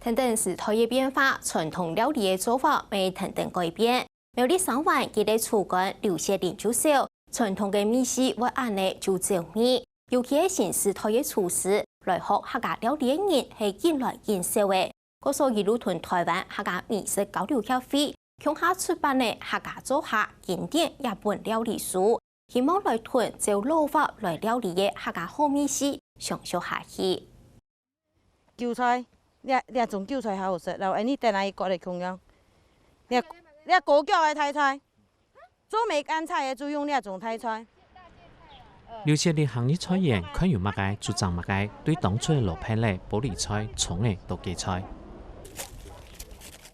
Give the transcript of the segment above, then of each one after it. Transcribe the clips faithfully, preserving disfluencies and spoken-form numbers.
跈等時代个變化，傳統料理个做法乜跈等改變。苗栗三灣佢个廚官劉雪玲就笑，傳統个味緒會恁呢就走味。尤其係新時代个廚師，來學客家料理个人係緊來緊少个。故所佢就同臺灣客家美食交流協會共下出版个客家灶下經典這本料理書，希望來同照老法來料理个客家好味緒相續下去。 韭菜，這，這種韭菜好好食，然後恁呢等下佢割个共樣。這，這高腳个大菜，做梅乾菜个就用這種大菜。劉雪玲行入菜園，看有麼个就種麼个，對當初个蘿蔔仔、玻璃菜、蔥仔到芥菜。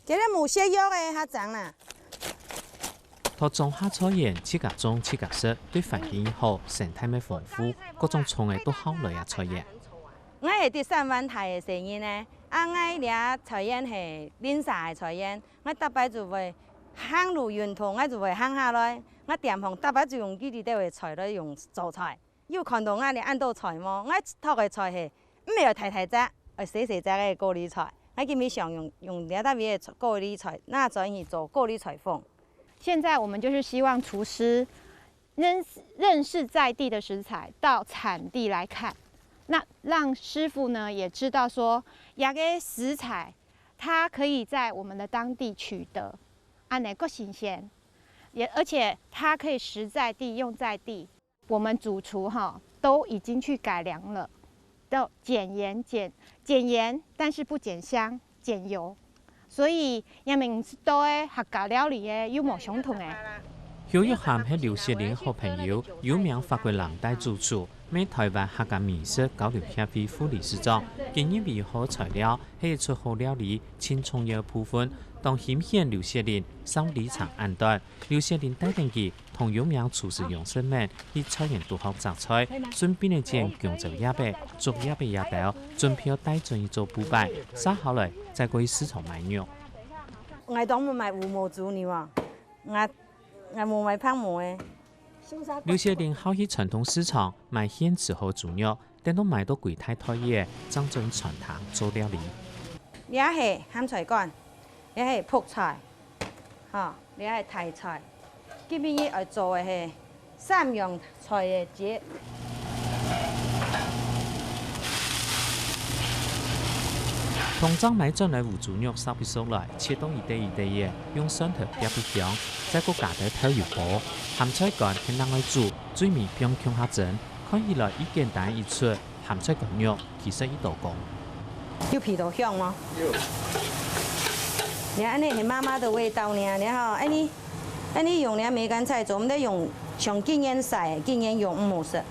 這個無瀉藥个較靚啦。到莊下菜園，自家種自家食，對環境好，生態乜豐富，各種蟲仔都好來啊菜園。 𠊎係在三灣大个細人呢，啊𠊎這菜園係鄰舍个菜園，𠊎逐擺就會行路運動，𠊎就會行下來，𠊎店項逐擺就用佢兜个菜來用做菜。又看到𠊎這恁多菜無？𠊎擇个菜係毋係愛大大隻，愛細細隻个高麗菜。𠊎今晡日想用，用這搭位个高麗菜，拿轉去做高麗菜粉。現在我們就是希望廚師 認識，認識在地的食材，到產地來看，那讓師傅呢也知道說，這個食材它可以在我們的當地取得，恁呢較新鮮，也，而且它可以食在地、用在地。我們主廚哈，都已經去改良了，都減鹽，減，減鹽，但是不減香。 減油。所以，這名食到个客家料理个又無相同个。邱玉涵係劉雪玲好朋友，有名法國藍帶主廚，乜臺灣客家美食交流協會副理事長。佢認為好材料係一出好料理盡重要个部分，當欣羨劉雪玲上里程恁短。劉雪玲帶等佢 同有名廚師楊世明去菜園肚項摘菜，順便仔剪弓蕉葉仔、竹葉仔這兜，準備好帶轉去做補擺，煠好來再過去市場賣肉。𠊎當無買牛無豬牛啊，𠊎，𠊎無買白毛个。劉雪玲好去傳統市場買現切好豬肉，等到買到歸大袋仔，正轉餐廳做料理。這係鹹菜乾，這係覆菜， 吼，這係大菜。今晡日愛做个係三樣菜个節。通常買轉來个豬肉煠一熟來，切到一垤一垤仔，用蒜頭煏一香，再過加兜豆油膏。鹹菜乾係另外煮，最尾放共下蒸，看起來已簡單一出， 鹹菜乾肉其實已到工。有鼻到香嗎？有。你看，恁呢係媽媽的味道呢。你看哦，恁呢，恁呢用這梅乾菜做，毋得用像今年曬，今年用毋好食。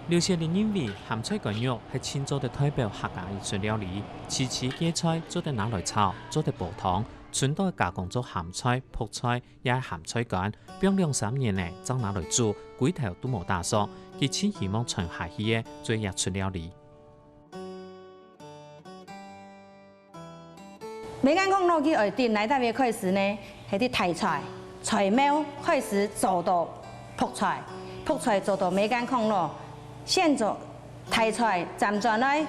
劉雪玲認為鹹菜乾肉係盡做得代表客家一出料理，萋萋芥菜做得拿來炒，做得煲湯，賰到加工做鹹菜、覆菜， 也鹹菜乾，放兩三年呢，正拿來煮，歸頭都無打爽，佢盡希望傳下去个做一出料理。梅乾炕滷佢愛對哪搭位開始呢？係對大菜、菜苗開始做到覆菜，覆菜做到梅乾炕滷，先做 大菜，輾轉來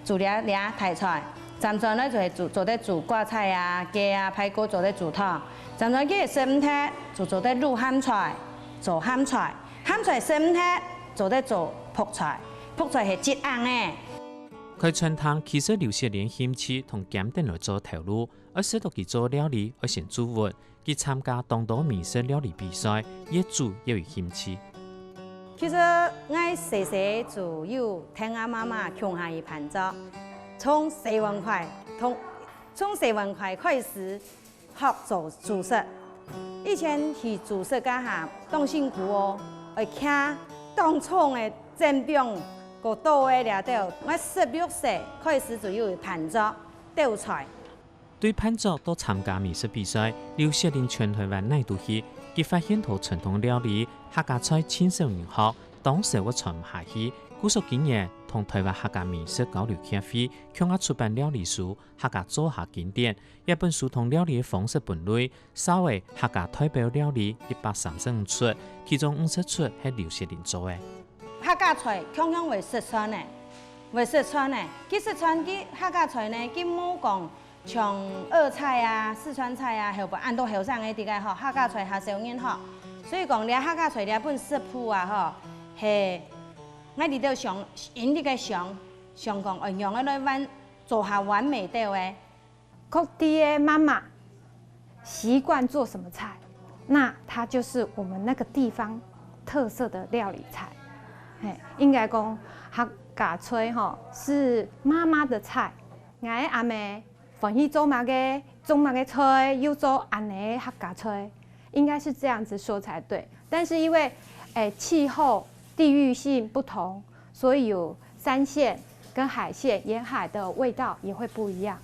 煮這這大菜，輾轉來就係煮，做得煮芥菜啊、雞啊、排骨，做得煮湯。輾轉佢食毋忒，就做得滷鹹菜，做鹹菜。鹹菜食毋忒，做得做覆菜，覆菜係即罌个。開餐廳其實劉雪玲興趣同兼等來做頭路，愛食到佢做料理，愛先注文， 佢參加當多美食料理比賽，越煮越有興趣。其實𠊎細細就有跈阿媽媽共下去辦桌，從洗碗筷，從，從洗碗筷開始學做煮食。以前去煮食該下當辛苦哦，愛擎當重个蒸餅、過刀仔這兜。𠊎十六歲開始就有辦桌、鬥菜。 對辦桌到參加美食比賽，劉雪玲全臺灣哪都去，佢發現到傳統料理、客家菜盡少人學，當愁會傳毋下去。故所今年同臺灣客家美食交流協會共下出版料理書《客家灶下經典》，這本書同料理个方式分類，紹介客家代表料理一百三十五齣，其中五十齣係劉雪玲做个。客家菜共樣會食蒜仔，會失傳呢，佢失傳，佢客家菜呢，佢無講像二菜啊、四川菜啊，後背恁多後生个這个吼，客家菜較少人吼。所以講，這客家菜這本食譜啊吼，係𠊎這兜想，因這个想，想講，哎，仰仔來完，做下完美兜个。 各地的媽媽習慣做什麼菜，那它就是我們那個地方特色的料理菜。嘿，應該講客家菜吼，是媽媽的菜。𠊎阿姆歡喜做麼个，種麼个菜，又做恁呢客家菜，應該是這樣子說才對。但是因為，欸，氣候、地域性不同，所以有山線跟海線，沿海的味道也會不一樣。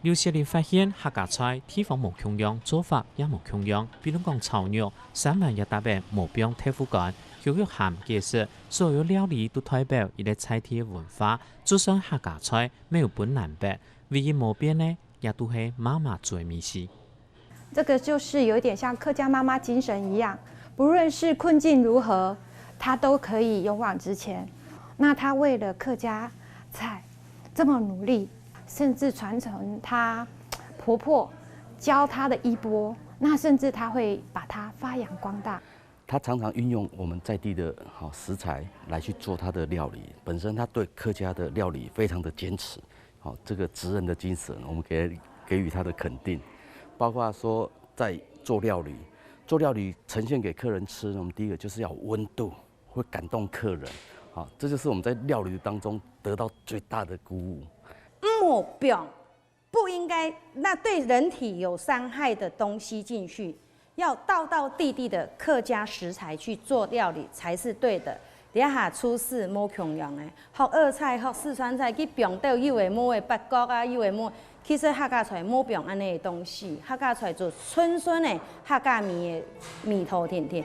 劉雪玲發現客家菜地方無共樣，做法也無共樣。比如講炒肉，三碗一搭仔無放豆腐乾，肉肉鹹結實，所有料理都代表一個在地个文化。就算客家菜無分南北，唯一無變个，也都係媽媽做个味緒。這個就是有一點像客家媽媽精神一樣，不論是困境如何，她都可以勇往直前。那她為了客家菜這麼努力，甚至傳承她婆婆教她的衣缽，那甚至她會把它發揚光大。她常常運用我們在地的，好，食材來去做她的料理，本身她對客家的料理非常的堅持，好，這個職人的精神，我們給，給予她的肯定。包括說在做料理，做料理呈現給客人吃，我們第一個就是要有溫度，會感動客人。好，這就是我們在料理當中得到最大的鼓舞。毋好放，不應該，那對人體有傷害的東西進去，要道道地地的客家食材去做料理才是對的。這下廚師無共樣欸，學二菜、學四川菜，去放兜有的無的八角啊，有的無的，其實客家菜無放恁呢个東西，客家菜就純純个客家味个味道定定。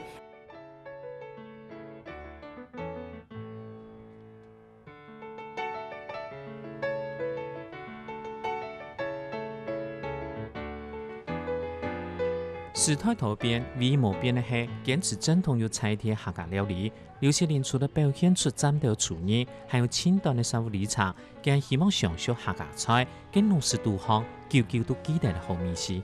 時代多變，唯一無變个係堅持正統又在地个客家料理。劉雪玲除了表現出讚到廚藝，還有盡短个生活里程，佢還希望享受客家菜，更落實肚項，久久都記得个好味緒。